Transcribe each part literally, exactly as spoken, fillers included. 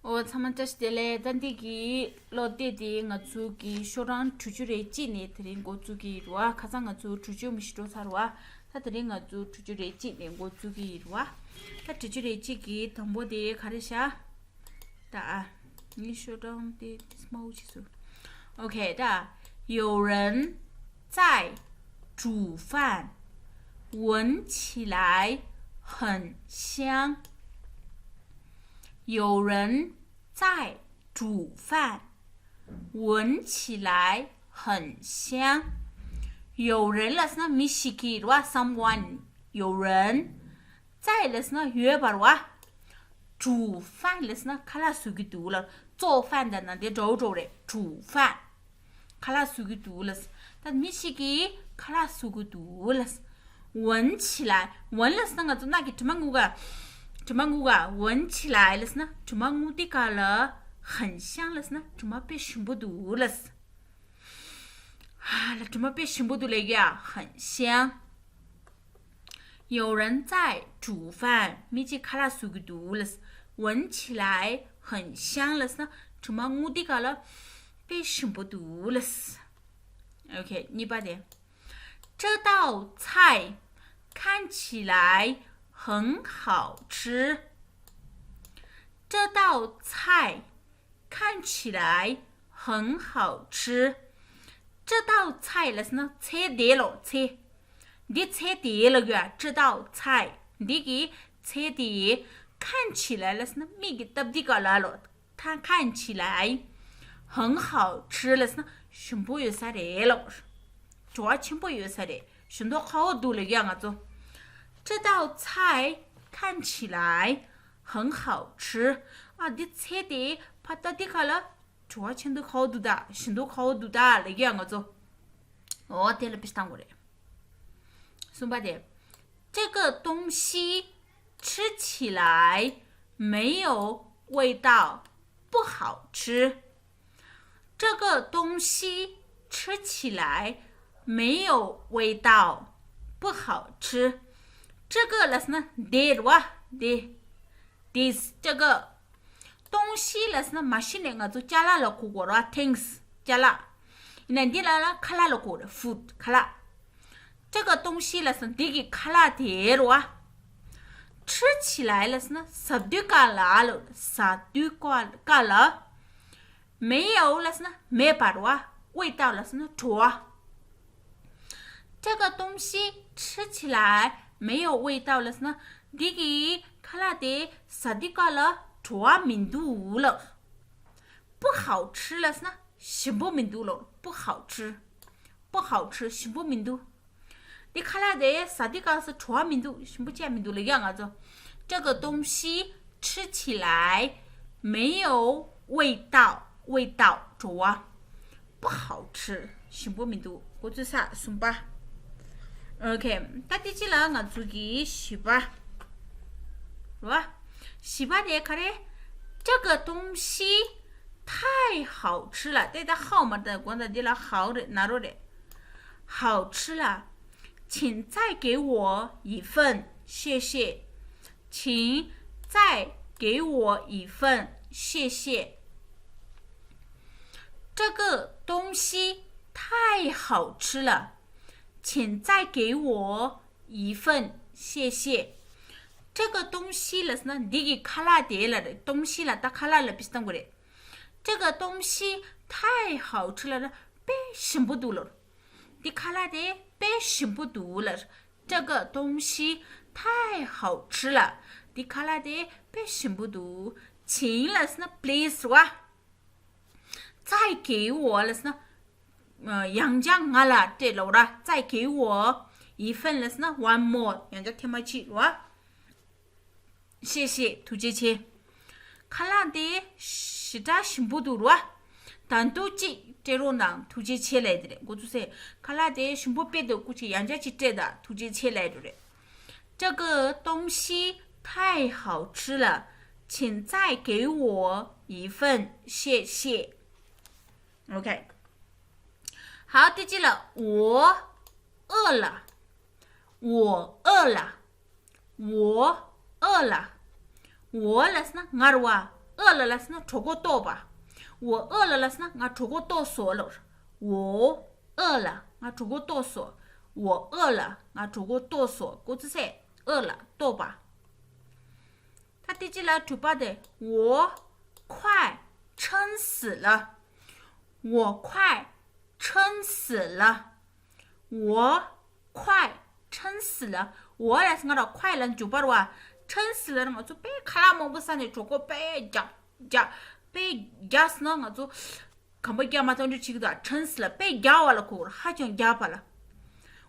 ཨོ་ཚང་མ་བཀྲ་ཤིས་བདེ་ལེགས། ད་འདི་གི་ཀློག་དེབ་དེ་ང་ཚོ་གི་ཤོག་གྲངས་དྲུག་ཅུ་རེ་གཅིག་ནས་དེ་རིང་འགོ་བཙུགས་ཀྱི་རེད་བ། ཁ་སང་ང་ཚོ་དྲུག་ཅུ་མི་ཤི་འགྲོ་ཚར་བ། ད་དེ་རིང་ང་ཚོ་དྲུག་ཅུ་རེ་གཅིག་ནས་འགོ་བཙུགས་ཀྱི་རེད་བ། ད་དྲུག་ཅུ་རེ་གཅིག་གི་དང་པོ་དེ་ག་རེ་བཞག་ད་ཨ་ངའི་ཤོག་གྲངས་དེ་དེ་སྨྲ་བོ་ཆེ་སོང་། ཨོ་ཁེ། ད་有人在煮饭，闻起来很香。有人在煮饭，闻起来很香。有人 ལབ་སོང་ན་མི་ཞིག་གིས་རེད་བ། someone། 有人 在 ལབ་སོང་ན་ཡོད་པ་རེད་བ། 煮饭 ལབ་སོང་ན་ཁ་ལག་བཟོ་གི་འདུག་ལབ། 做饭 དང་ནང་དེ་འདྲ་བོ་འདྲ་བོ་རེད། 煮饭 ཁ་ལག་བཟོ་གི་འདུག་ལབ། ད་མི་ཞིག་གིས་ཁ་ལག་བཟོ་གི་འདུག་ལབ། 闻起来། 闻 ལབ་སོང་ན་ང་ཚོ་རྣ་གིས་དྲི་མ་རྔུབ་ག་དྲི་མ་རྔུབ་ག 闻起来 ལབ་སོང་ན་དྲི་མ་རྔུབ་དུས་སྐབས་ལ། 很香 ལབ་སོང་ན་དྲི་མ་དཔེ་ཞིམ་པོ་འདུག་ལབ། ཧ་ལ་དྲི་མ་དཔེ་ཞིམ་པོ་འདུག་ལབ་ཀྱི་ཡ། 很香། 有人在煮饭། མི་གཅིག་ཁ་ལག་བཟོ་གི་འདུག་ལབ། 闻起来很香 ལབ་སོང་ན་དྲི་མ་རྔུབ་དུས་སྐབས་ལ་དཔེ་ཞིམ་པོ་འདུག་ལབ། ཨོ་ཁེ། གཉིས་པ་དེ། 这道菜看起来很好吃。这道菜看起来很好吃。这道菜 ལབ་སོང་ན་ཚལ་དེ་ལོ། ཚལ། འདི་ཚལ་དེ་ལབ་ཀྱི་ཡ། 这道菜 འདི་གི་ཚལ་དེ། 看起来 ལབ་སོང་ན་མིག་གིས་བལྟ་དུས་སྐབས་ལ་ལོ། 它看起来很好吃 ལབ་སོང་ན་ཞིམ་པོ་ཡོད་ས་རེད་ལོ། བྲོ་བ་ཆེན་པོ་ཡོད་ས་རེད། ཞིམ་མདོག་ཁ་པོ་འདུག་ལབ་ཀྱི་ཡ་ང་ཚོ། 这道菜看起来很好吃། ཨ་འདི་ཚལ་དེ་ཕར་བལྟ་དུས་སྐབས་ལ་བྲོ་བ་ཆེ་མདོག་ཁ་པོ་འདུག་ད། ཞིམ་མདོག་ཁ་པོ་འདུག་ད་ལབ་ཀྱི་ཡ་ང་ཚོ། ཨོ་དེ་ལ་དཔེ་བཏང་དགོས་རེད། གསུམ་པ་དེ། 这个东西吃起来没有味道，不好吃。这个东西吃起来没有味道，不好吃。这个 ལབ་སོང་ན་འདི་རེད་བ། འདི། this 这个 东西 ལབ་སོང་ན་མ་གཞི་ནས་ང་ཚོ་ཅ་ལག་ལ་གོ་དགོས་རེད་བ། things། ཅ་ལག་ཡིན་ན་འདི་ལ་ལ་ཁ་ལག་ལ་གོ་རེད། food། ཁ་ལག 这个东西 ལབ་སོང་ན་འདི་གི་ཁ་ལག་དེ་རེད་བ། 吃起来 ལབ་སོང་ན་ཟ་དུས་སྐབས་ལ་ལོ། ཟ་དུས་སྐབས་ལ། 没有 ལབ་སོང་ན་མེད་པ་རེད་བ། 味道 ལབ་སོང་ན་བྲོ་བ། 这个东西吃起来没有味道 ལབ་སོང་ན་འདི་གི་ཁ་ལག་དེ་ཟ་དུས་སྐབས་ལ་བྲོ་བ་མི་འདུག་ལབ། 不好吃 ལབ་སོང་ན་ཞིམ་པོ་མི་འདུག་ལབ། 不好吃། 不好吃། ཞིམ་པོ་མི་འདུག་འདི་ཁ་ལག་དེ་ཟ་དུས་སྐབས་སུ་བྲོ་བ་མི་འདུག་ཞིམ་པོ་བྱས་མི་འདུག་ལབ་ཀྱི་ཡ་ང་ཚོ། 这个东西吃起来没有味道，味道 བྲོ་བ། 不好吃། ཞིམ་པོ་མི་འདུག་འགོ་ཚུགས་ས་གསུམ་པ། ཨོ་ཁེ། ད་དེ་ཅི་ལ་ང་ཚོ་གི་བཞི་པ། རེད་བ། བཞི་པ་དེ་ག་རེ། 这个东西太好吃了。 དེ་ད་好 མ་རེད། དགོངས་དག་འདི་ལ་好 རེད། ན་རོ་རེད། 好吃了，请再给我一份，谢谢。请再给我一份，谢谢。这个东西太好吃了，请再给我一份，谢谢。这个东西 ལབ་སོང་ན་འདི་གི་ཁ་ལག་དེ་ལ་རེད། 东西 ལ་ད་ཁ་ལག་ལ་དཔེ་བཏང་དགོས་རེད། 这个东西太好吃了། དཔེ་ཞིམ་པོ་འདུག་ལབ། འདི་ཁ་ལག་དེ་དཔེ་ཞིམ་པོ་འདུག་ལབ། 这个东西太好吃了། འདི་ཁ་ལག་དེ་དཔེ་ཞིམ་པོ་འདུག 请 ལབ་སོང་ན་please རེད་བ། 再给我 ལབ་སོང་ན། ཡང་བསྐྱར་ང་ལ་སྤྲད་ལབ་ར། 再给我一份 ལབ་སོང་ན་one more། ཡང་བསྐྱར་ཐེངས་མ་གཅིག་རེད་བ། 谢谢། ཐུགས་རྗེ་ཆེ། ཁ་ལག་དེ་ཞེ་དྲག་ཞིམ་པོ་འདུག་ར། ད་དུང་གཅིག་སྤྲད་རོགས་གནང་། ཐུགས་རྗེ་ཆེ་ལབ་དེ་རེད། འགོ་ཚུགས་སེ། ཁ་ལག་དེ་ཞིམ་པོ་དཔེ་འདུག་སྐུ་མཁྱེན། ཡང་བསྐྱར་གཅིག་སྤྲད་དང་། ཐུགས་རྗེ་ཆེ་ལབ་དེ་རེད། 这个东西太好吃了，请再给我一份，谢谢。 OK。好，第几了？我饿了，我饿了，我饿了。我 ལབ་སོང་ན་ང་རེད་བ། 饿了ལབ་ཟེར་ན་གྲོད་ཁོག་ལྟོགས་པ། 我饿了ལབ་ཟེར་ན་ང་གྲོད་ཁོག་ལྟོགས་སོང་ལབ། 我饿了ང་གྲོད་ཁོག་ལྟོགས་སོང་། 我饿了ང་གྲོད་ཁོག་ལྟོགས་སོང་། 过去式 饿了ལྟོགས་པ། ད་དེ་གཅིག་ལ་དྲུག་པ་དེ། 我快撑死了。我快撑死了。我快撑死了。 我ལབ་ཟེར་ན་ང་རང་快ལ་མཇུག་པར་བ། 撑死了ང་ཚོ་དཔེ་ཁ་ལག་མང་པོ་ཟ་ནས་གྲོད་ཁོག་དཔེ་རྒྱགས་རྒྱགས་དཔེ་རྒྱགས་ཟེར་ན་ང་ཚོ་གམ་པ་རྒྱགས་མ་ཐོན་འདྲ་བྱེད་ཀྱི་འདུག 撑死了དཔེ་རྒྱགས་པ་ལ་གོ་དགོས། ཧ་ཅང་རྒྱགས་པ་ལ།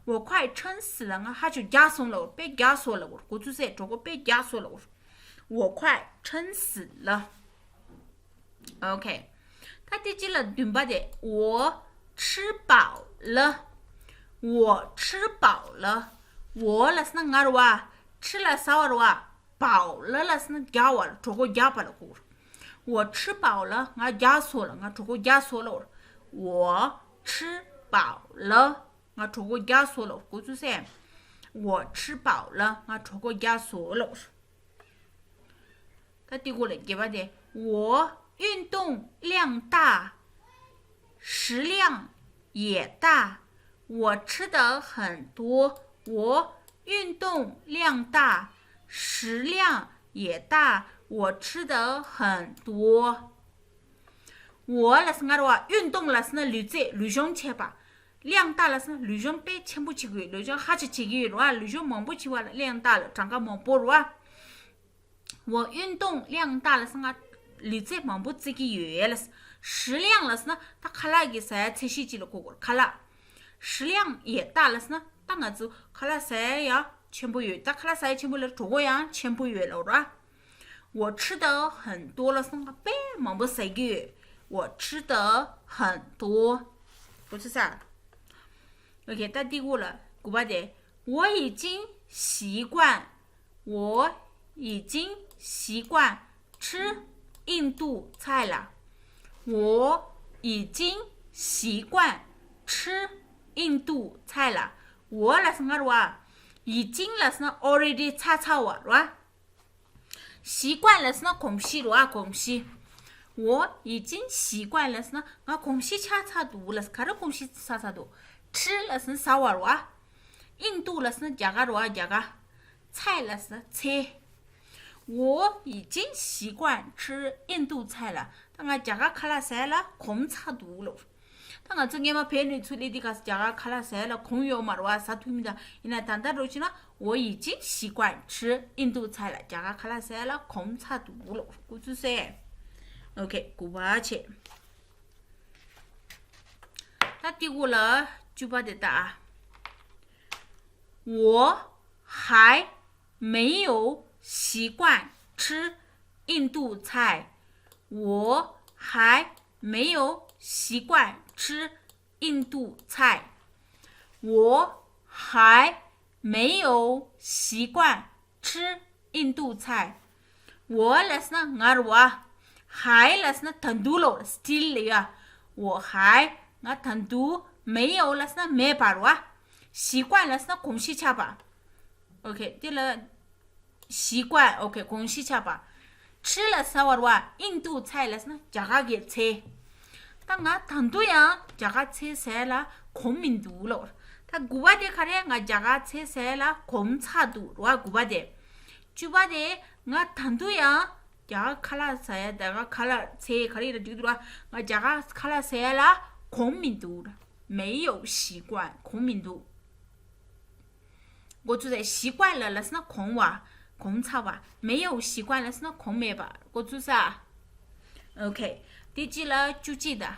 我快撑死了ང་ཧ་ཅང་རྒྱགས་སོང་ལབ་དགོས། དཔེ་རྒྱགས་སོང་ལབ་དགོས། 过去式གྲོད་ཁོག་དཔེ་རྒྱགས་སོང་ལབ་དགོས། 我快撑死了。 OK། ད་དེ་གཅིག་ལ་བདུན་པ་དེ། 我吃饱了。我吃饱了。 我ལབ་ཟེར་ན་ང་རེད་བ། 吃ལ་ཟ་བ་རེད་བ། 饱了ལབ་ཟེར་ན་རྒྱགས་པ་ལ། གྲོད་ཁོག་རྒྱགས་པ་ལ་གོ་དགོས། 我吃饱了ང་རྒྱགས་སོང་ལབ། ང་གྲོད་ཁོག་རྒྱགས་སོང་ལབ། 我吃饱了ང་གྲོད་ཁོག་རྒྱགས་སོང་ལབ། 过去式我吃饱了ང་གྲོད་ཁོག་རྒྱགས་སོང་ལབ། ད་དེ་གོ་ལ་བརྒྱད་པ་དེ། 我运动量大，食量也大。我吃的很多。我运动量大，食量也大。我吃的很多。 我ལབ་ཟེར་ན་ང་རེད་བ། 运动ལབ་ཟེར་ན་ལུས་རྩལ་ལུས་སྦྱོང་བྱེད་པ། 量大ལབ་ཟེར་ན་ལུས་སྦྱོང་དཔེ་ཆེན་པོ་བྱེད་ཀྱི་ཡོད། ལུས་སྦྱོང་ཧ་ཅང་བྱེད་ཀྱི་ཡོད་རེད་བ། ལུས་སྦྱོང་མང་པོ་བྱེད་པ་ལ་量大ལ་གྲངས་ཀ་མང་པོ་རེད་བ། 我运动量大ལབ་ཟེར་ན་ང་ལུས་རྩལ་མང་པོ་རྩེ་གི་ཡོད་ལབ། 食量ལབ་ཟེར་ན་ད་ཁ་ལག་གི་ཟ་ཡ་ཚད་གཞི་གཅིག་ལ་གོ་དགོས། ཁ་ལག 食量也大ལབ་ཟེར་ན་ད་ང་ཚོ་ཁ་ལག་ཟ་ཡ་ཡང་ཆེན་པོ་ཡོད། ད་ཁ་ལག་ཟ་ཡ་ཆེན་པོ་ལ་གྲོད་ཁོག་ཡང་ཆེན་པོ་ཡོད་ལབ་ར། 我吃的很多ལབ་ཟེར་ན་ང་དཔེ་མང་པོ་ཟ་གི་ཡོད། 我吃的很多。 过去式 OK། ད་དེ་གོ་ལ་དགུ་པ་དེ། 我已经习惯，我已经习惯吃印度菜了。我已经习惯吃印度菜了。 我ལབ་ཟེར་ན་ང་རེད་བ། 已经ལབ་ཟེར་ན་already ཚར་ཚར་བ་རེད་བ། 习惯ལབ་ཟེར་ན་གོམས་གཤིས་རེད་བ། གོམས་གཤིས། 我已经习惯ལབ་ཟེར་ན་ང་གོམས་གཤིས་ཆགས་ཚར་འདུག་ལབ། ག་རེ་གོམས་གཤིས་ཆགས་ཚར་འདུག 吃ལབ་ཟེར་ན་ཟ་བ་རེད་བ། 印度ལབ་ཟེར་ན་རྒྱ་གར་རེད་བ། རྒྱ་གར། 菜ལབ་ཟེར་ན་ཚལ། 我已经习惯吃印度菜了。ད་ང་རྒྱ་གར་ཁ་ལག་ཟ་ཡ་ལ་གོམས་ཚར་འདུག་ལབ། ད་ང་ཚོ་སྔས་མ་བོད་ནས་ཚུར་སླེབས་དུས་སྐབས་སུ་རྒྱ་གར་ཁ་ལག་ཟ་ཡ་ལ་གོམས་ཡོད་མ་རེད་བ། ཟ་ཐུབ་མི་འདུག་ཡིན་ན་ད་ལྟ་འདྲ་བྱས་ན། 我已经习惯吃印度菜了。རྒྱ་གར་ཁ་ལག་ཟ་ཡ་ལ་གོམས་ཚར་འདུག་ལབ། 过去式 OK། དགུ་པ་བྱས། ད་དེ་གོ་ལ་བཅུ་པ་དེ་ལྟ། 我还没有习惯吃印度菜。我还没有习惯吃印度菜。我还没有习惯吃印度菜。 我ལབ་ཟེར་ན་ང་རེད་བ། 还ལབ་ཟེར་ན་ད་དུང་ལབ། still ལབ་ཡ། 我还 ང་ད་དུང་། 没有ལབ་ཟེར་ན་མེད་པ་རེད་བ། 习惯ལབ་ཟེར་ན་གོམས་གཤིས་ཆགས་པ། OK། དེ་ལ་习惯། OK། གོམས་གཤིས་ཆགས་པ། 吃ལ་ཟ་བ་རེད་བ། 印度菜ལབ་ཟེར་ན་རྒྱ་གར་གྱི་ཚལ། ད་ང་ད་དུང་ཡང་རྒྱ་གར་ཚལ་ཟ་ཡ་ལ་གོམས་མི་འདུག་ལབ། ད་དགུ་པ་དེ་ག་རེ། ང་རྒྱ་གར་ཚལ་ཟ་ཡ་ལ་གོམས་ཚར་འདུག་རེད་བ། དགུ་པ་དེ། བཅུ་པ་དེ། ང་ད་དུང་ཡང་རྒྱ་གར་ཁ་ལག་ཟ་ཡ། རྒྱ་གར་ཁ་ལག་ཚལ་ག་རེ་ཡིན་ན་འགྲིག་འདུག་ར། ང་རྒྱ་གར་ཁ་ལག་ཟ་ཡ་ལ་གོམས་མི་འདུག 没有习惯། གོམས་མི་འདུག 过去式 习惯ལབ་ཟེར་ན་གོམས་པ། གོམས་ཚར་བ། 没有习惯ལབ་ཟེར་ན་གོམས་མེད་པ། 过去式 OK། དེ་གཅིག་ལ་བཅུ་གཅིག་དང་།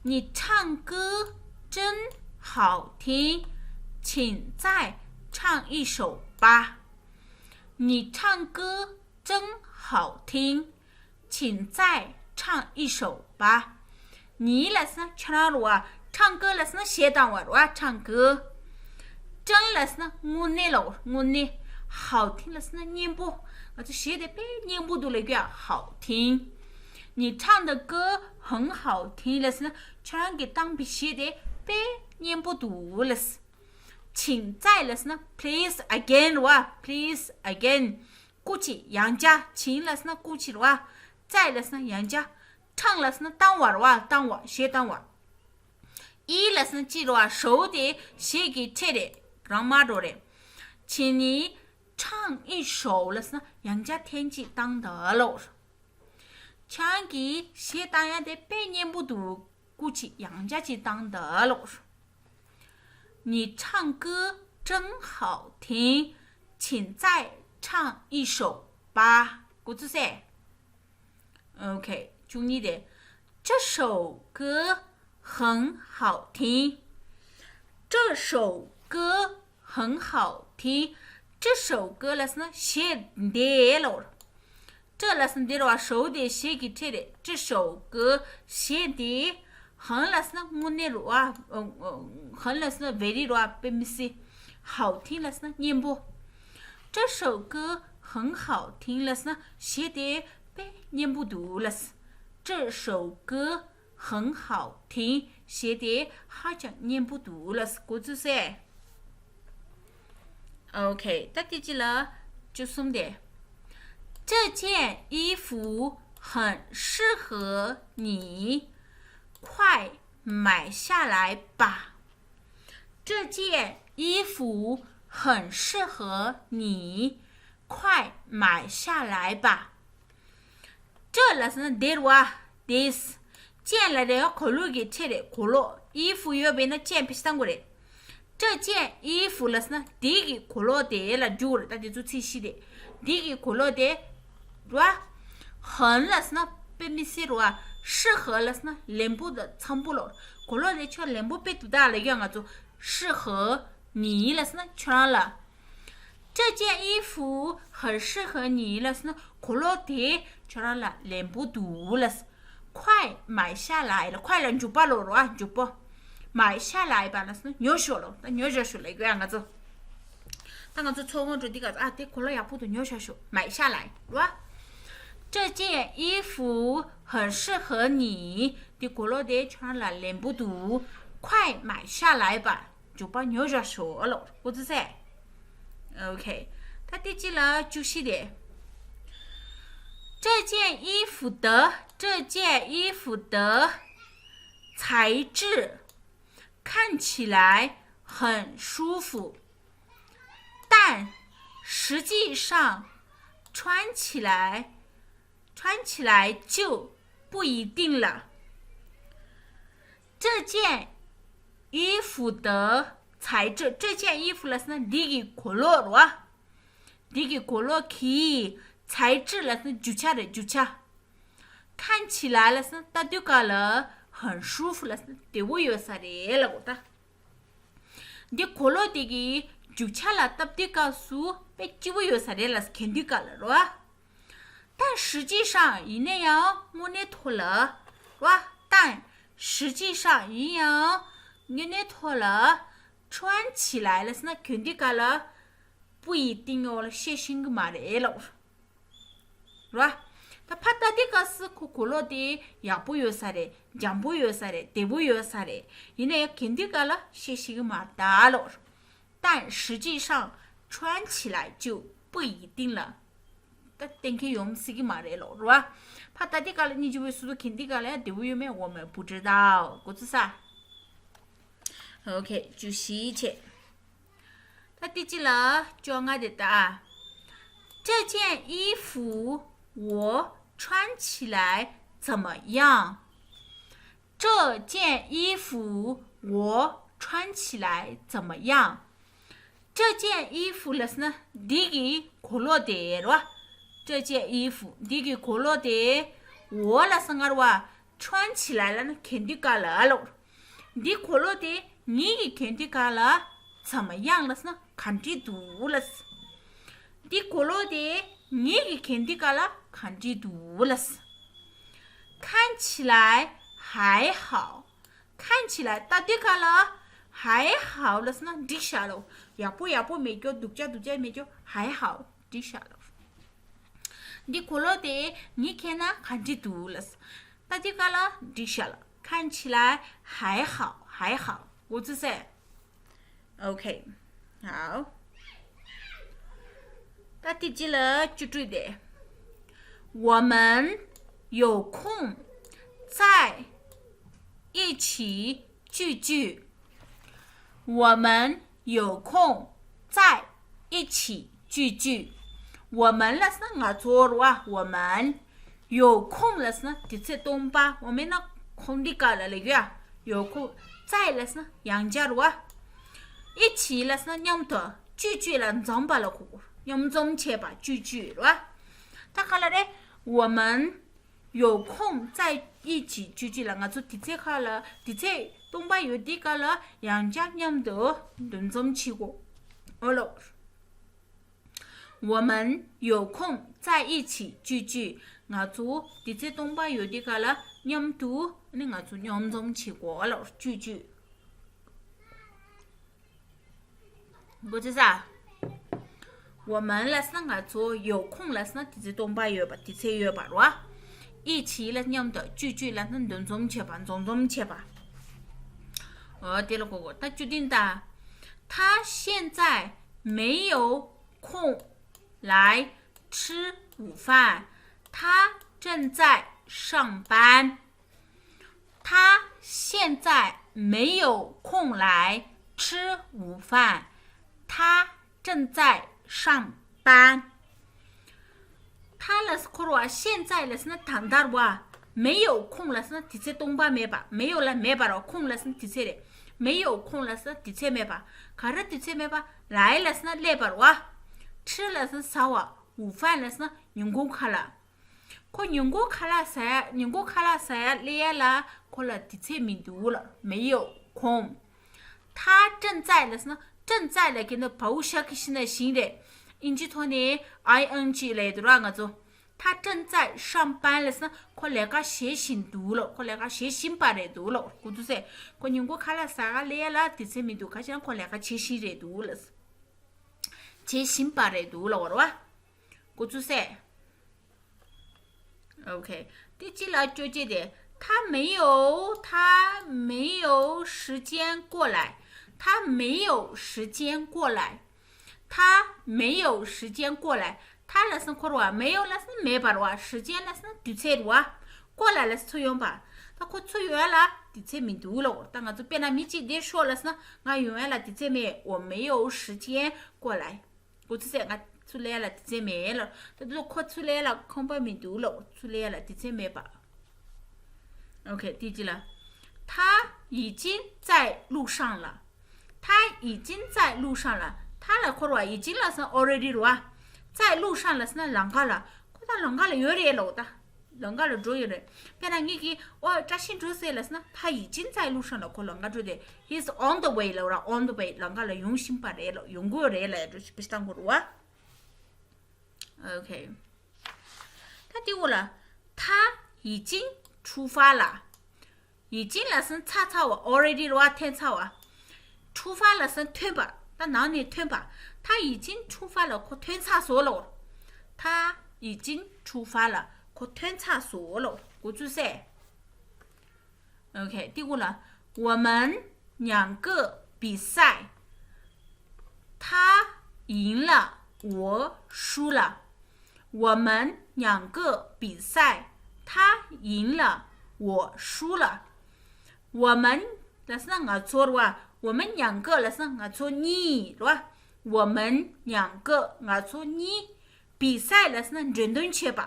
你唱歌真好听，请再唱一首吧。你唱歌真好听，请再唱一首吧。 你ལབ་ཟེར་ན་ཁྱོད་རང་རེད་བ། 唱歌ལབ་ཟེར་ན་གཞས་བཏང་བ་རེད་བ། 唱歌། 真ལབ་ཟེར་ན་དངོས་གནས་ལབ། དངོས་གནས། 好听ལབ་ཟེར་ན་སྙན་པོ། ང་ཚོ་གཞས་དེ་དཔེ་སྙན་པོ་འདུག་ལབ་ཀྱི་ཡ། 好听། 你唱的歌很好听ལབ་ཟེར་ན་ཁྱོད་རང་གིས་བཏང་པའི་གཞས་དེ་དཔེ་སྙན་པོ་འདུག་ལབ། 请再ལབ་ཟེར་ན་please again རེད་བ། please again། 过去ཡང་བསྐྱར། 请ལབ་ཟེར་ན་过去རེད་བ། 在ལབ་སོང་ན་ཡང་བསྐྱར། 唱ལབ་སོང་ན་བཏང་བ་རེད་བ། བཏང་བ། གཞས་བཏང་བ། 一ལབ་སོང་ན་གཅིག་རེད་བ། 首དེ་གཞས་ཀྱི་ཕྲད་རེད། རང་མ་འགྲོ་རེད། 请你唱一首ལབ་སོང་ན་ཡང་བསྐྱར་ཐེངས་གཅིག་བཏང་དང་ལབ། ཁྱེད་རང་གིས་གཞས་བཏང་ཡ་དེ་དཔེ་སྙན་པོ་འདུག་སྐུ་མཁྱེན། ཡང་བསྐྱར་གཅིག་བཏང་དང་ལབ། 你唱歌真好听，请再唱一首吧。 འགོ་ཚུགས་སེ། OK། བཅུ་གཉིས་དེ། 这首歌很好听。这首歌很好听。这首歌ལབ་སོང་ན་གཞས་འདི་ལབ། 这ལབ་སོང་ན་འདི་རེད་བ། 首དེ་གཞས་ཀྱི་ཕྲད་རེད། 这首歌གཞས་འདི། 很ལབ་སོང་ན་དངོས་གནས་རེད་བ། 很ལབ་སོང་ན་very རེད་བ། དཔེ་མི་སྲིད། 好听ལབ་སོང་ན་སྙན་པོ། 这首歌很好听ལབ་སོང་ན་གཞས་དེ་དཔེ་སྙན་པོ་འདུག་ལབ། 这首歌很好听། གཞས་དེ་ཧ་ཅང་སྙན་པོ་འདུག་ལབ། འགོ་ཚུགས་སེ། OK། ད་དེ་གཅིག་ལ་བཅུ་གསུམ་དེ། 这件衣服很适合你，快买下来吧。这件衣服很适合你，快买下来吧。 这ལབ་སོང་ན་འདི་རེད་བ། this། 件ལབ་དེ་གོས་ལོག་གི་ཕྲད་རེད། གོས་ལོག 衣服ཡོད་པས་ན་件ཕྱི་དང་གོ་རེད། 这件衣服ལབ་སོང་ན་འདི་གི་གོས་ལོག་དེ་ལ་འཇུག་རེད། ད་དེ་ཚོ་ཚིག་བཞི་དེ། འདི་གི་གོས་ལོག་དེ་རེད་བ། 很ལབ་སོང་ན་དཔེ་མི་སྲིད་རེད་བ། 适合ལབ་སོང་ན་ལེགས་པོ་དང་འཚམ་པོ་ལབ། གོས་ལོག་དེ་ཁྱོད་ལེགས་པོ་དཔེ་འདུག་ད་ལབ་ཡ། ང་ཚོ་适合你ལབ་སོང་ན་ཁྱོད་རང་ལ། 这件衣服很适合你ལབ་སོང་ན་གོས་ལོག་དེ་ཁྱོད་རང་ལ་ལེགས་པོ་འདུག་ལབ། 快买下来ལབ། 快ལབ་མགྱོགས་པ་ལབ་རེད་བ། མགྱོགས་པ། 买下来吧ལབ་སོང་ན་ཉོ་ཤོག་ལབ། ད་ཉོ་ཤོག་ཤོག་ལབ་དགོས་ཡ་ང་ཚོ། ད་ང་ཚོ་མཚོ་སྔོན་འགྲོ་དུས་སྐབས་ཨ་དེ་གོས་ལོག་ཡག་པོ་འདུག་ཉོ་ཤོག་ཤོག 买下来རེད་བ། 这件衣服很适合你དེ་གོས་ལོག་དེ་ཁྱོད་རང་ལ་ལེགས་པོ་འདུག 快买下来吧མགྱོགས་པ་ཉོ་ཤོག་ཤོག་ལབ། འགོ་ཚུགས་སེ། OK། ད་དེ་གཅིག་ལ་བཅུ་བཞི་དེ། 这件衣服的，这件衣服的材质看起来很舒服，但实际上穿起来，穿起来就不一定了。这件衣服的材质，这件衣服ལབ་སོང་ན་འདི་གི་གོས་ལོག་རེད་བ། འདི་གི་གོས་ལོག་གི་材质ལབ་སོང་ན་རྒྱུ་ཆ་རེད། རྒྱུ་ཆ། 看起来ལབ་སོང་ན་ལྟ་དུས་སྐབས་ལ་很舒服ལབ་སོང་ན་བདེ་བོ་ཡོད་ས་རེད་ལབ་གོ་ད། འདི་གོས་ལོག་དེ་གི་རྒྱུ་ཆ་ལ་ལྟ་དུས་སྐབས་སུ་དཔེ་སྐྱིད་པོ་ཡོད་ས་རེད་ལབ། གྱོན་དུས་སྐབས་ལ་རེད་བ། 但实际上ཡིན་ན་ཡང་དངོས་གནས་ཐོག་ལ་རེད་བ། 但实际上ཡིན་ཡང་དངོས་གནས་ཐོག་ལ་穿起来ལབ་སོང་ན་གྱོན་དུས་སྐབས་ལ་不一定ལ་ཤེས་ཤེས་ཀྱི་མ་རེད་ལབ། རེད་བ། ད་ཕར་ལྟ་དུས་སྐབས་སུ་ཁོ་གོས་ལོག་དེ་ཡག་པོ་ཡོད་ས་རེད། འཇམ་པོ་ཡོད་ས་རེད། བདེ་པོ་ཡོད་ས་རེད། ཡིན་ན་ཡང་གྱོན་དུས་སྐབས་ལ་ཤེས་ཤེས་ཀྱི་མ་རེད་ད་ལབ། 但实际上穿起来就不一定了。ད་གཏན་འཁེལ་ཡོང་སྲིད་ཀྱི་མ་རེད་ལབ་རེད་བ། ཕར་ལྟ་དུས་སྐབས་ལ་སྙིང་རྗེ་པོའི་སོ་སོ་གྱོན་དུས་སྐབས་ལ་ཡང་བདེ་པོ་ཡོད་མེད་འོ་མ་བུ་ཏྲ་ད་འགོ་ཚུགས་ས། OK། བཅུ་བཞི་བྱས། ད་དེ་གཅིག་ལ་བཅོ་ལྔ་དེ་ལྟ། 这件衣服我穿起来怎么样？这件衣服我穿起来怎么样？这件衣服ལབ་སོང་ན་འདི་གི་གོས་ལོག་དེ་རེད་བ། 这件衣服འདི་གི་གོས་ལོག་དེ། 我ལབ་སོང་ང་རེད་བ། 穿起来ལབ་ན་གྱོན་དུས་སྐབས་ལ་ལབ། འདི་གོས་ལོག་དེ་ངེད་ཀྱིས་གྱོན་དུས་སྐབས་ལ་怎么样ལབ་སོང་ན་ག་འདྲ་འདུག་ལབ། འདི་གོས་ལོག་དེ་ངེད་ཀྱིས་གྱོན་དུས་སྐབས་ལ་ག་འདྲ་འདུག་ལབ། 看起来还好。 看起来ལྟ་དུས་སྐབས་ལ་还好ལབ་སོང་ན་འགྲིག་ཤག་ལབ། ཡག་པོ་ཡག་པོ་མེད་རྒྱུ། སྡུག་ཅག་སྡུག་ཅག་མེད་རྒྱུ། 还好འགྲིག་ཤག་ལབ། འདི་གོས་ལོག་དེ་ངས་གྱོན་ན་ག་འདྲ་འདུག་ལབ། ལྟ་དུས་སྐབས་ལ་འགྲིག་ཤག་ལབ། 看起来还好还好འགོ་ཚུགས་སེ། OK། 好。ད་དེ་གཅིག་ལ་བཅུ་དྲུག་དེ། 我们有空再一起聚聚。我们有空再一起聚聚。我们 ལབ་ན་ང་ཚོ་རེད་བ། 我们 有空 ལབ་ན་དུས་ཚོད་སྟོང་པ། 我们 ན་ཁོང་འདི་ག་ལ་ལ་ཡོད། 有空 再 ལབ་ན་ཡང་བསྐྱར་རེད་བ། 一起 ལབ་ན་མཉམ་དུ། 聚聚 ལ་འཛོམས་པ་ལ་གོ། མཉམ་འཛོམས་བྱས་པ། 聚聚 རེད་བ། ད་ག་ལ་རེད། 我们 有空再一起聚聚 ལ་ང་ཚོ་དུས་ཚོད་ཁག་ལ། དུས་ཚོད་སྟོང་པ་ཡོད་དུས་ག་ལ་ཡང་བསྐྱར་མཉམ་དུ་འདུ་འཛོམས་བྱེད་དགོས། ཨོ་ལོ། 我们有空再一起聚聚。 ང་ཚོ་དུས་ཚོད་སྟོང་པ་ཡོད་དུས་ག་ལ་མཉམ་དུ་ནི་ང་ཚོ་མཉམ་འཛོམས་བྱེད་དགོས། ཨོ་ལོ། 聚聚། 我们 ལབ་ན་ང་ཚོ། 有空 ལབ་ན་དུས་ཚོད་སྟོང་པ་ཡོད་པ། དུས་ཚོད་ཡོད་པ་རེད་བ། 一起 ལབ་མཉམ་དུ། 聚聚 ལབ་ན་འདུ་འཛོམས་བྱེད་པ། འཛོམས་འཛོམས་བྱེད་པ། ཨོ་དེ་ལ་གོ་གོ། ད་བཅུ་བདུན། ད 他现在没有空来吃午饭，他正在上班。 他现在没有空来吃午饭，他正在上班。 他 ལབ་ཁོ་རེད་བ། 现在 ལབ་ན་ད་ལྟ་རེད་བ། 没有空 ལབ་ན་དུས་ཚོད་སྟོང་པ་མེད་པ། 没有 ལ་མེད་པ་རེད་བ། 空 ལབ་ན་དུས་ཚོད་རེད། 没有空 ལབ་ན་དུས་ཚོད་མེད་པ། ག་རེ་དུས་ཚོད་མེད་པ། 来 ལབ་ན་སླེབས་པ་རེད་བ། 吃 ལབ་ན་ཟ་བ། 午饭 ལབ་ན་ཉིན་གུང་ཁ་ལག་ཁོ་ཉིན་གུང་ཁ་ལག་ཟ་ཡ། ཉིན་གུང་ཁ་ལག་ཟ་ཡ་སླེབས་ཡ་ལ་ཁོ་ལ་དུས་ཚོད་མི་འདུག་ལ། 没有空。 他正在 ལབ་ན། 正在 ལབ་ཀྱི་ནི་བའུ་ཤ་ཀི་ཤི་ན་ཞིང་རེད། ཨིན་ཇི་ཐོག་ནས་ཨའི་ཨེན་ཇི་ལབ་འདུག་ར་ང་ཚོ། 他正在上班 ལབ་ན་ཁོ་ལས་ཀ་བྱེད་བཞིན་འདུག་ལ། ཁོ་ལས་ཀ་བྱེད་བཞིན་པ་རེད་འདུག་ལ། གོ་ཚུལ་ཟེར། ཁོ་ཉིན་གུང་ཁ་ལག་ཟ་ག་སླེབས་ཡ་ལ་དུས་ཚོད་མི་འདུག་ག་ཅི་ན་ཁོ་ལས་ཀ་བྱེད་བཞིན་རེད་འདུག་ལ། བྱེད་བཞིན་པ་རེད་འདུག་ལ། འོ་རེད་བ། གོ་ཚུལ་ཟེར། OK། དེ་གཅིག་ལ་བཅོ་བརྒྱད་དེ། 他没有，他没有时间过来。他没有时间过来。他没有时间过来。 他 ལབ་ན་ཁོ་རེད་བ། 没有 ལབ་ན་མེད་པ་རེད་བ། 时间 ལབ་ན་དུས་ཚོད་རེད་བ། 过来 ལབ་ན་ཚུར་ཡོང་པ། ད་ཁོ་ཚུར་ཡོང་ཡ་ལ་དུས་ཚོད་མི་འདུག་ལ། ད་ང་ཚོ་དཔེར་ན་མི་གཅིག་འདིར་ཤོག་ལབ་ན་ང་ཡོང་ཡ་ལ་དུས་ཚོད་མེད། 我没有时间过来། གོ་ཚུལ་ཟེར། ང་ཚུར་སླེབས་ཡ་ལ་དུས་ཚོད་མེད་ལ། ད་དུང་ཁོ་ཚུར་སླེབས་ཡ་ལ་ཁོམ་པ་མི་འདུག་ལ། ཚུར་སླེབས་ཡ་ལ་དུས་ཚོད་མེད་པ། OK། དེ་གཅིག་ལ། 他已经在路上了。他已经在路上了。 他 ལབ་ཁོ་རེད་བ། 已经 ལབ་ན་already རེད་བ། 在路上 ལབ་ན་ལམ་ཁ་ལ། ཁོ་ད་ལམ་ཁ་ལ་ཡོད་རེད་ལ། ད་ལམ་ཁ་ལ་འགྲོ་ཡོད་རེད། དཔེར་ན་ངེད་ཀྱིས་ཨོ་བཀྲ་ཤིས་འགྲོ་ཟེར་ལབ་ན། 他已经在路上了། ཁོ་ལམ་ཁ་འགྲོ་དེ། He's on the way ལབ་ར། on the way། ལམ་ཁ་ལ་ཡོང་བཞིན་པ་རེད་ལ། ཡོང་གི་ཡོད་རེད་ལ། ཡ་འགྲོ་ཞིག་པི་སྟང་གོ་རུ་བ། OK། ད་དེ་འོ་ལ། 他已经出发了。 已经 ལབ་ན་ཚར་ཚར་བ། already རེད་བ། ཐོན་ཚར་བ། 出发 ལབ་ན་ཐོན་པ། ད་ནང་ནས་ཐོན་པ། 他已经出发了། ཁོ་ཐོན་ཚར་སོང་ལ། 他已经出发了། ཁོ་ཐོན་ཚར་སོང་ལ། གོ་ཚུལ་ཟེར། OK། དེ་འོ་ལ། 我们两个比赛，他赢了，我输了。 我们两个比赛，他赢了，我输了。 我们 ལབ་ན་ང་ཚོ་རེད་བ། 我们两个 ལབ་ན་ང་ཚོ་གཉིས་རེད་བ། 我们两个 ང་ཚོ་གཉིས། 比赛 ལབ་ན་འགྲན་བསྡུར་བྱེད་པ།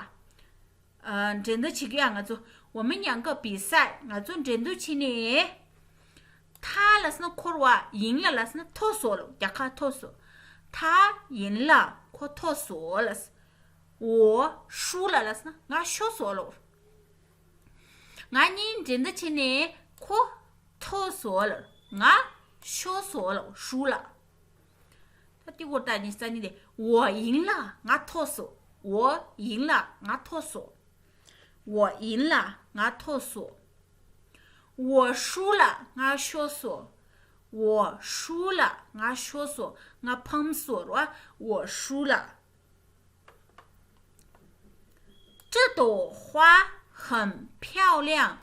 ཨ། འགྲན་བསྡུར་བྱེད་ཀྱི་ཡ་ང་ཚོ། 我们两个比赛 ང་ཚོ་འགྲན་བསྡུར་བྱེད་ནས། 他 ལབ་ན་ཁོ་རེད་བ། 赢了 ལབ་ན་ཐོབ་སོང་ལ། རྒྱལ་ཁ་ཐོབ་སོང་། 他赢了། ཁོ་ཐོབ་སོང་ལ། 我输了 ལབ་ན་ང་ཤོར་སོང་ལ། ང་གཉིས་འགྲན་བསྡུར་བྱེད་ནས་ཁོ་ཐོབ་སོང་ལ། ང་ཤོར་སོང་ལ། 输了། ད་དེ་འོ་ད་ནི་ས་ནི་དེ། 我赢了། ང་ཐོབ་སོང་། 我赢了། ང་ཐོབ་སོང་། 我赢了། ང་ཐོབ་སོང་། 我输了། ང་ཤོར་སོང་། 我输了། ང་ཤོར་སོང་། ང་ཕམ་སོང་ར། 我输了། 这朵花很漂亮。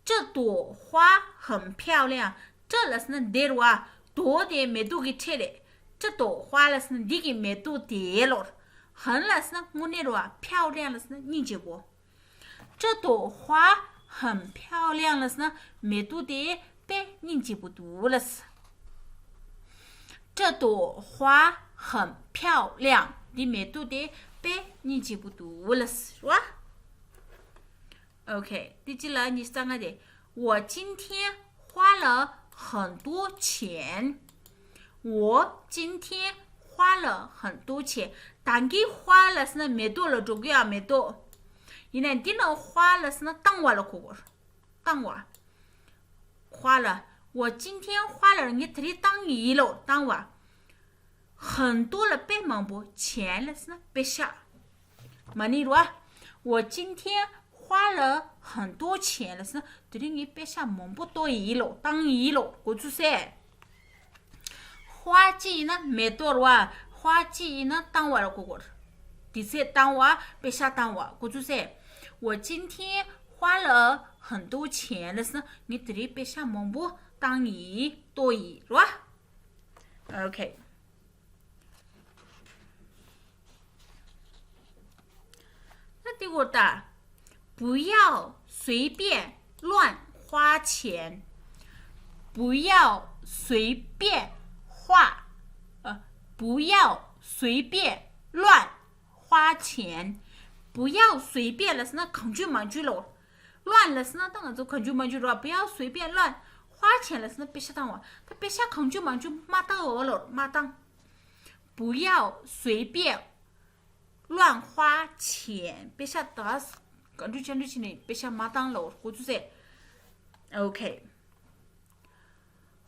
这朵花很漂亮། 这 ལབ་ན་འདི་རེད་བ། 朵 དེ་མེ་ཏོག་གི་ཕྲད་རེད། 这朵花 ལབ་ན་འདི་གི་མེ་ཏོག་དེ་ལོ། 很 ལབ་ན་དངོས་གནས་རེད་བ། 漂亮 ལབ་ན་སྙིང་རྗེ་པོ། 这朵花很漂亮 ལབ་ན་མེ་ཏོག་དེ་དཔེ་སྙིང་རྗེ་པོ་འདུག་ལབ། 这朵花很漂亮 འདི་མེ་ཏོག་དེ་དཔེ་སྙིང་རྗེ་པོ་འདུག་ལབ་རེད་བ། ཨོ་ཁེ། དེ་གཅིག་ལ་ཉི་ཤུ་རྩ་ལྔ་དེ། 我今天花了很多钱。 我今天花了很多钱。 ད་གིན་花 ལབ་ན་མེ་ཏོག་ལ་འགྲོ་གི་ཡ། མེ་ཏོག་ཡིན་ན་འདི་ན་花 ལབ་ན་བཏང་བ་ལ་གོ་དགོས། བཏང་བ། 花了། 我今天花了 ངས་དེ་རིང་བཏང་ཡིན་ལོ། བཏང་བ། 很多 ལ་དཔེ་མང་པོ། 钱 ལབ་ན་པེ་ཤ། མ་ནི་རོ། 我今天花了很多钱 ལབ་ན་དེ་རིང་ངས་པེ་ཤ་མང་པོ་བཏང་ཡིན་ལོ། བཏང་ཡིན་ལོ། གོ་ཚུལ་གསལ། 花 གཅིག་ཡིན་ན་མེ་ཏོག་རེད་བ། 花 གཅིག་ཡིན་ན་བཏང་བ་ལ་གོ་དགོས། དུས་ཚོད་བཏང་བ། པེ་ཤ་བཏང་བ། གོ་ཚུལ་གསལ། 我今天花了很多钱 ལབ་ན་ངས་དེ་རིང་པེ་ཤ་མང་པོ་བཏང་ཡིན། བཏང་ཡིན་རེད་བ། ཨོ་ཁེ། ད་དེ་གོ་ད། 不要随便乱花钱。 不要随便花，呃，不要随便乱花钱。 不要随便 ལབ་ན་གང་བྱུང་མང་བྱུང་ལོ། 乱 ལབ་ན་ད་ང་ཚོ་གང་བྱུང་མང་བྱུང་རོ། 不要随便乱花钱 ལབ་ན་པེ་ཤ་བཏང་བ། ད་པེ་ཤ་གང་བྱུང་མང་བྱུང་མ་བཏང་འོ་ལོ། མ་བཏང་། 不要随便乱花钱。 པེ་ཤ་ད་ག་འདྲ་ཅན་འདྲ་ཅན་ནས་པེ་ཤ་མ་བཏང་ལོ། གོ་ཚུལ་གསལ། ཨོ་ཁེ།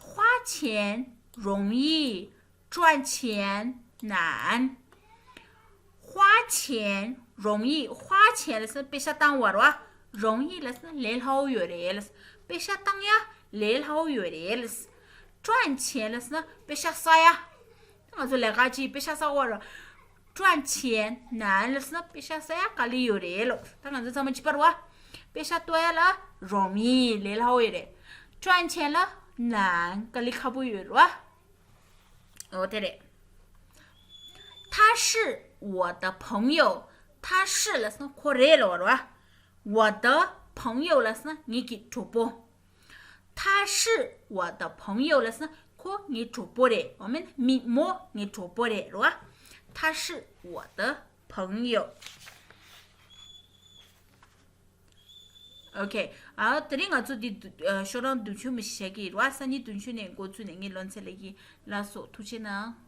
花钱容易，赚钱难。 花钱容易。 花钱 ལབ་ན་པེ་ཤ་བཏང་བ་རེད་བ། 容易 ལབ་ན་ལས་སླ་པོ་ཡོད་རེད་ལབ། པེ་ཤ་བཏང་ཡ་ལས་སླ་པོ་ཡོད་རེད་ལབ། 赚钱 ལབ་ན་པེ་ཤ་བསགས་ཡ། ང་ཚོ་ལས་ཀ་ཅིག་པེ་ཤ་བསགས་པ་རེད། 赚钱难 ལབ་ན་པེ་ཤ་བསགས་ཡ་དཀའ་ལས་ཡོད་རེད་ལོ། ད་ང་ཚོ་ཚང་མ་གཅིག་པ་རེད་བ། པེ་ཤ་བཏོན་ཡ་ལ་容易། ལས་སླ་པོ་ཡོད་རེད། 赚钱 ལ་难། དཀའ་ལས་ཁག་པོ་ཡོད་རེད་བ། འོ་དེ་རེད། 他是我的朋友。 他是 ལབ་ན་ཁོ་རེད་ལབ་པ་རེད་བ། 我的朋友 ལབ་ན་ངེད་ཀྱི་གྲོགས་པོ། 他是我的朋友 ལབ་ན་ཁོ་ངའི་གྲོགས་པོ་རེད། འོ་མིན་མི་མོ་ངའི་གྲོགས་པོ་རེད་རེད་བ། 他是我的朋友། ཨོ་ཁེ། ཨ་དེ་རིང་ང་ཚོ་འདི་བསྡུ- ཨ་ཤོག་གྲངས་བདུན་ཅུ་མི་ཞིག་བྱེད་ཀྱི་རེད་བ། སང་ཉིན་བདུན་ཅུ་ནས་འགོ་བཙུགས་ནས་ངས་ལོན་ཚེ་ལས་ཀྱི་ལ་སོགས། ཐུགས་རྗེ་གནང་།